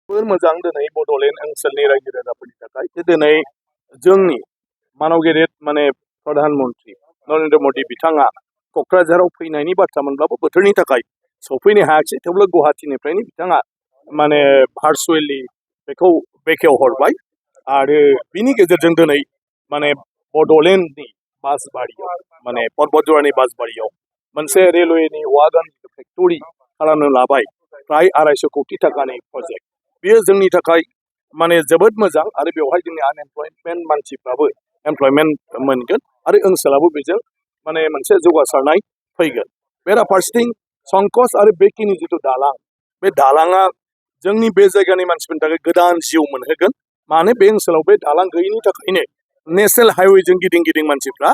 जोबोर मोजां दिनै बड'लेण्ड ओनसोलनि रायजो राजाफोरनि थाखाय दिनै जोंनि मानव गेदेर माने प्रधान मन्त्रि नरेन्द्र मदि बिथाङा क'क्राझाराव फैनायनि बाथ्रा मोनब्लाबो बोथोरनि थाखाय सफैनो हायाखिसै थेवब्लाबो गुवाहाटीनिफ्रायनो बिथाङा माने भार्चुवेलि बेखौ बेखेवहरबाय आरो बिनि गेजेरजों दिनै माने बड'लेण्डनि बासबारियाव माने पर्बतजरानि बासबारियाव मोनसे रेलवेनि वागन फेक्टरि खालामनो लाबाय फ्राय 250 कोटि थाखानि प्रजेक्ट बेयो जोंनि थाखाय माने जोबोद मोजां आरो बेवहाय जोंनि आनएमप्लयमेन्ट मानसिफ्राबो एमप्लयमेन्ट मोनगोन आरो ओनसोलाबो बेजों माने मोनसे जौगासारनाय फैगोन बेराफारसेथिं संकस आरो बेखिनि जिथु दालां बे दालाङा जोंनि बे जायगानि मानसिफोरनि थाखाय गोदान जिउ मोनहोगोन मानो बे ओनसोलाव बे दालां गैयैनि थाखायनो नेशनेल हाइवेजों गिदिं गिदिं मानसिफ्रा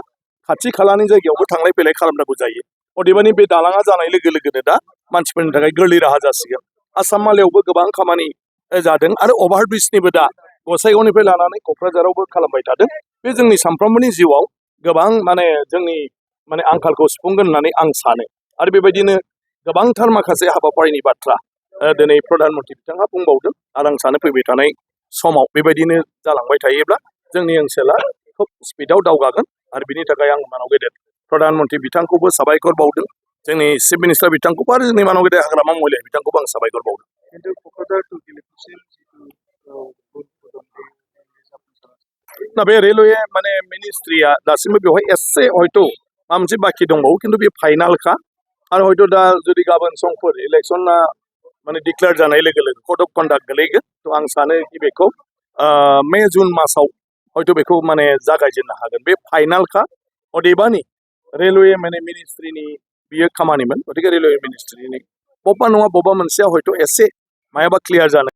खाथि खालानि जायगायावबो थांलाय फैलाय खालामनांगौ जायो अदेबानि बे दालाङा जानाय लोगो लोगोनो दा मानसिफोरनि थाखाय गोरलै राहा जासिगोन आसाम मालायावबो गोबां खामानि जादों आरो अभारब्रिजनिबो दा गसाइगावनिफ्राय लानानै क'क्राझारावबो खालामबाय थादों बे जोंनि सानफ्रोमबोनि जिउआव गोबां माने जोंनि माने आंखालखौ सुफुंगोन होननानै आं सानो आरो बेबायदिनो गोबांथार माखासे हाबाफारिनि बाथ्रा दिनै प्रधान मन्त्रि बिथाङा बुंबावदों आरो आं सानो फैबाय थानाय समाव बेबायदिनो जालांबाय थायोब्ला जोंनि ओनसोला खोब स्पिडआव दावगागोन आरो बिनि थाखाय आं मानव गेदेर प्रधान मन्त्रि बिथांखौबो साबायखर बावदों जोंनि चिफ मिनिस्टार बिथांखौबो आरो जोंनि मानव गेदेर हाग्रामा महिला बिथांखौबो आं साबायखर बावदों दा बे रेलवे माने मिनिस्ट्रिया दासिमबो बेवहाय एसे हयथ' माबा मोनसे बाखि दंबावो खिन्थु बे फाइनालखा आरो हयथ' दा जुदि गाबोन समफोर इलेक्सना माने डिक्लेयार जानाय लोगो लोगो कड अफ कन्डाक्ट गोलैगोन थ' आं सानो कि बेखौ मे जुन मासाव हयथ' बेखौ माने जागायजेननो हागोन बे फाइनालखा अदेबानि रेलवे माने मिनिस्ट्रिनि बियो खामानिमोन गतिके रेलवे मिनिस्ट्रिनि बबेबा नङा बबेबा मोनसेया हयथ' एसे मायाबा क्लियार जानो